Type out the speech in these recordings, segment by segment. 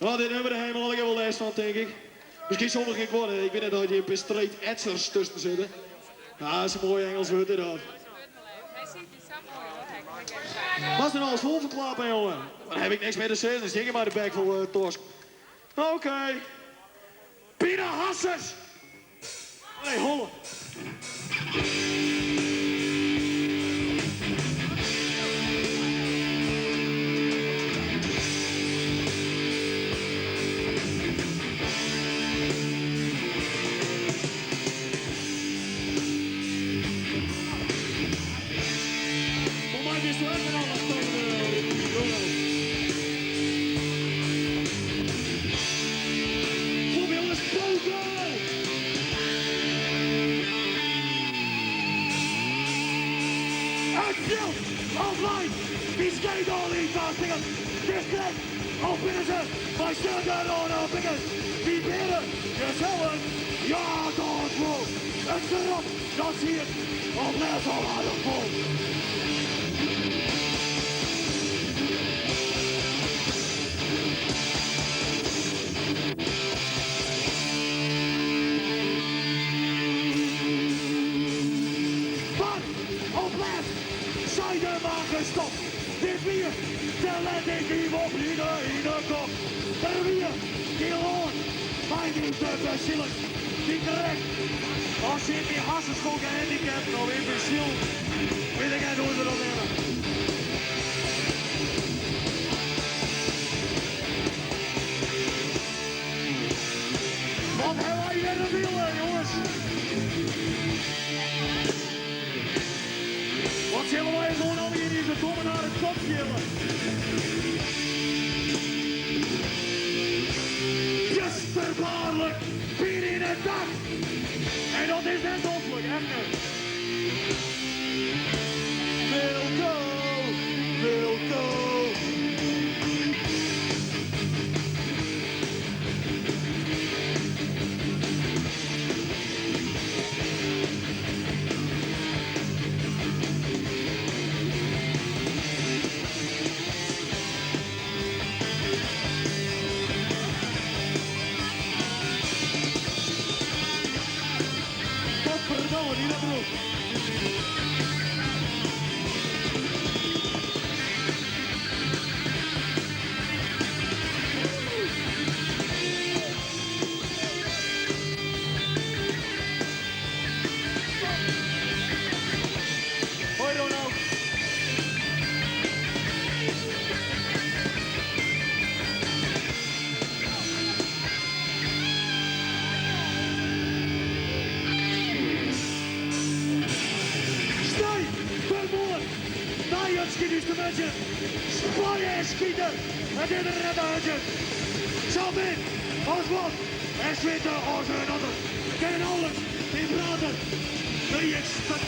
Nou, dit nummer daar hebben we allegear wol lêst fan, tink ik. Miskien sommigen ek wol. Ik wit net oft hjir in pear straight edgers tusken sitte. Ja, dat is in moai Engels wurd, is dat. Moatst der alles fol fan klappen, jonge. Dan haw ik niks mear te sizzen. Dan stean ik mei de bek fol tosk. Oké. Pine harsens! Nee, holle. Foar my bist do ek in allochtoane, Ronald. Kom jonges, pogo! It fjild offline, dy skate al yn twa stikken. Dit krekt of binne se mei sukker oan 'e pikken? Dy beare deselde, ja dat wol. It gerop dat siet op lêst al aardich fol. Mar op lêst sei de mage stop, dit wie te let, ik hie wol pine yn 'e kop. Der wie gjin lân mei myn bessillen, dy't krekt as siet myn harsens fol gehandicapten of imbesielen, wit ik net hoe't se dat neame. Wat hawwe wy wer in wille, jonges! Wat sille wy it oan allegear dizze domme nare kop fiele? Bjusterbaarlik pine yn it dak! En dat is net noflik, echt net. Wilco, Wilco. Potverdomme, die dat broek. Hoi Ronald. Snein fermoarn nei it skytinstrumintje. Sparje en skite, it is der net in huntsje. Sa min as wat en switte as in otter. Kin nauwelijks mear prate. Nee, ik stut,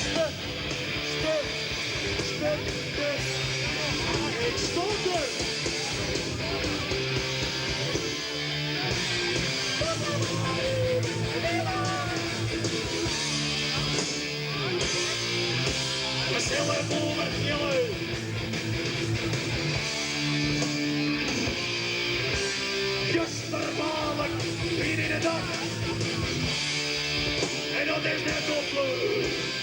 stut, stut, stut, stut. Ik stond er. We sille it wol wer fiele. Bjusterbaarlik pine yn it dak. En dat is net noflik.